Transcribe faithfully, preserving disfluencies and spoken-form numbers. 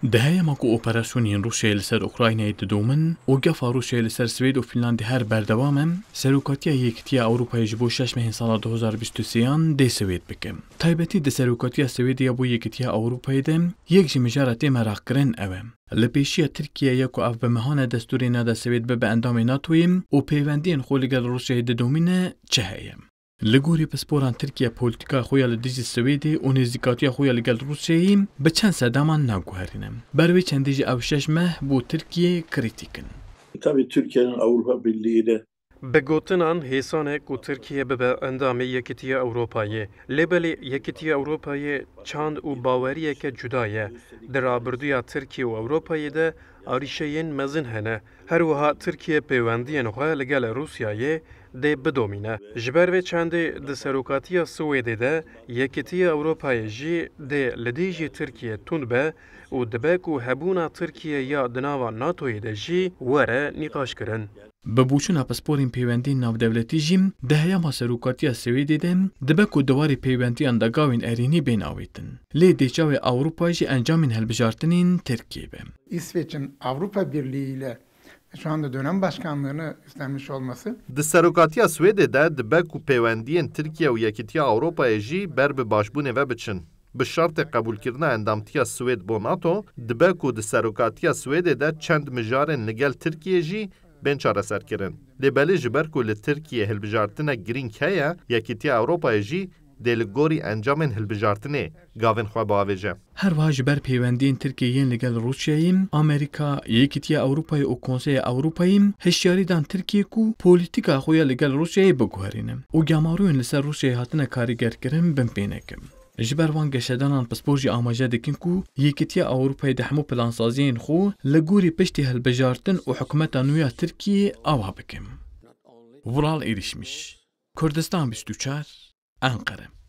Di heyema ku operasyonên Rûsyayê li ser Ukraynayê didomin û gefa Rûsyayê li ser Swêd û Fînlandî her berdewam e, Serokatiya Yekîtiya Ewropayê ji bo şeş mehên sala du hazar bîst û sêyan dê Swêd bike. Taybetî di Serokatiya Swêdê ya bo Yekîtiya Ewropayê de yek ji mijara tê meraqkirin ew e. Li pêşiya Tirkiye ya ku ev bi mehan e destûrê neda Swêd bibe endamê NATOyê û pêwendiyên xwe li gel Rûsyayê didomîne çi heye? Li gorî pisporan Tirkiye polîtîkaya xwe ya li dijî Swêdê û nêzîkatiya xwe ya li gel Rûsyayê bi çend sedeman naguherîne. Ber wê çendê jî ew şeş meh bo Tirkiyê krîtîk in. Tabii Türkiye'nin Avrupa Birliği ile Bi gotinan hêsan e ku Tirkiye bibe endamê Yekîtiya Ewropayê. Lê belê Yekîtiya Ewropayê çand û baweriyeke cuda ye. Di rabirdûya Tirkiye û Ewropayê de arîşeyên mezin hene. Her wiha Tirkiye pêwendiyên xwe li gel Rûsyayê dê bidomîne. Ji ber vê çendê di serokatiya Swêdê de Yekîtiya Ewropayê jî dê li dijî Tirkiye tund be û dibe ku hebûna Tirkiye ya di nava NATOyê de jî were nîqaşkirin. Bi boçûna pisporên pêwendiyên navdewletî jî di heyama serokatiya Swêdê de dibe ku di warê pêwendiyan de gavên erênî bên awêtin. Lê dê çawa Ewropa jî encamên hilbijartinên Tirkiyê be? İsveç'in Avrupa Birliği ile şu anda dönem başkanlığını üstlenmiş olması Di serokatiya Swêdê de dibe ku pêwendiyên Tirkiye û Yekîtiya Ewropayê jî ber bi başbûnê ve biçin. Bi şertê qebûlkirina endamtiya Swêd bo NATO, dibe ku di serokatiya Swêdê de çend mijarên li gel Tirkiyê jî bên çareserkirin. Lê belê ji ber ku li Tirkiyê hilbijartinek girîng heye, Yekîtiya Ewropayê jî dê li gorî encamên hilbijartinê gavên xwe biavêje. Her wiha ji ber pêwendiyên Tirkiyê yên li gel Rûsyayê, Amerîka, Yekîtiya Ewropayê û Konseya Ewropayê hişyarî dan Tirkiyê ku polîtîka xwe ya li gel Rûsyayê biguherîne û gemarûyên li ser Rûsyayê hatine karîgerkirin bin pê neke. Ji ber van geşedanan pispor jî amaje dikin ku Yekîtiya Ewropayê di hemû plansaziyên xwe li gorî piştî hilbijartin û hikûmeta nû ya Tirkiyê ava bike. Vural Êrişmiş, Kurdistan bîst û çar, Enqere.